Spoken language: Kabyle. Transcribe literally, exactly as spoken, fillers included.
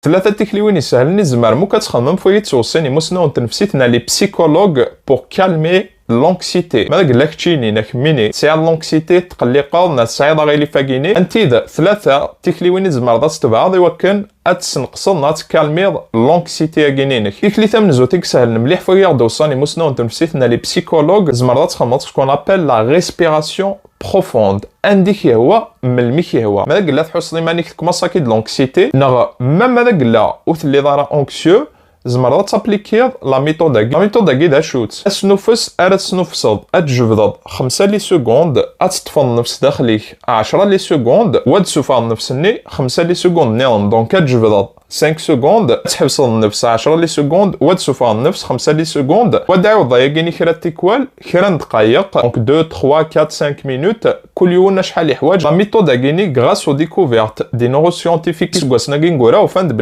Tlata tikliwin isehlen i tzemrem akk ad txedmem f wigi ttweṣṣin imusnawen n tnefsit neɣ les psychologues pour calmer l'anxiété. Ma d agella keččini neɣ kemmini tesɛiḍ l'anxiété, tqelliqeḍ neɣ tesɛiḍ aɣilif-agi-ni, anti d tlata tikliwin i tzemreḍ ad tebɛeḍ i wakken ad tessenqseḍ neɣ ad tkalmiḍ l'anxiété-agi-inek? Tikli tamenzut i isehlen mliḥ f wigi aɣ-d-weṣṣan imusnawen n tnefsit neɣ les psychologues, tzemreḍ ad txedmeḍ ce qu'on appelle la respiration profonde, anda i k-yehwa, melmi i k-yehwa. Ma d agella tḥusseḍ iman-ik tecmeḍ-ik-id l'anxiété, neɣ même ma d agella ur telliḍ ara anxieux, tzemreḍ ad tapplikiḍ la méthode-agi. La méthode-agi d acu-tt? Asnufes ara tesnufseḍ, ad tjebdeḍ xemsa les secondes, ad teṭṭfeḍ nnefs daxel-ik ɛecra les secondes, wa d-tessufɣeḍ nnefs-nni xemsa les secondes nniḍen. Donc ad tjebdeḍ cinq secondes, ad tḥebseḍ nnefs ɛecra les secondes, wa d-tessufɣeḍ nnefs xemsa les secondes, wa d-tɛiwdeḍ ayagi-ni kra n tikwal, kra n ddqayeq, donc deux, trois, quatre, cinq minutes, kul yiwen acḥal yeḥwaǧ. La méthode-agi-ni, grâce aux découvertes des neuroscientifiques iseggasen-agi ineggura, ufan-d